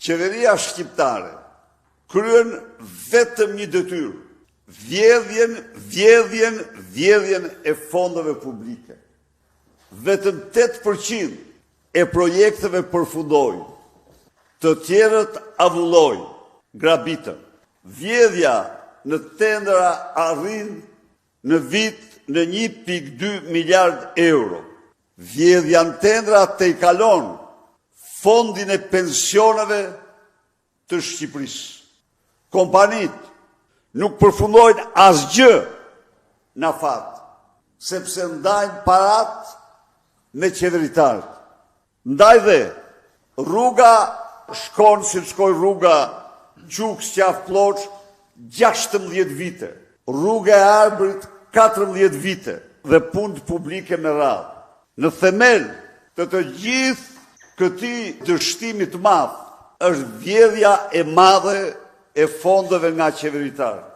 Qeveria shqiptare kryen vetëm një detyrë, vjedhjen, vjedhjen, vjedhjen e fondeve publike. Vetëm 8% e projekteve përfundojnë, të tjerët avullojnë, grabiten. Vjedhja në tendera arrin në vit në 1.2 miliard euro. Vjedhja në tendera tejkalon fondin e pensioneve të Shqipërisë. Kompanitë nuk përfundojnë asgjë në afat, sepse ndajnë paratë me qeveritarët. Ndaj dhe rruga shkon siç shkoi rruga Qukës Qafë Plloçë 16 vite, rruga e Arbrit 14 vite dhe punët publike me radhë. Në themel të të gjithë këtij dështimi të madh është vjedhja e madhe e fondeve nga qeveritarët.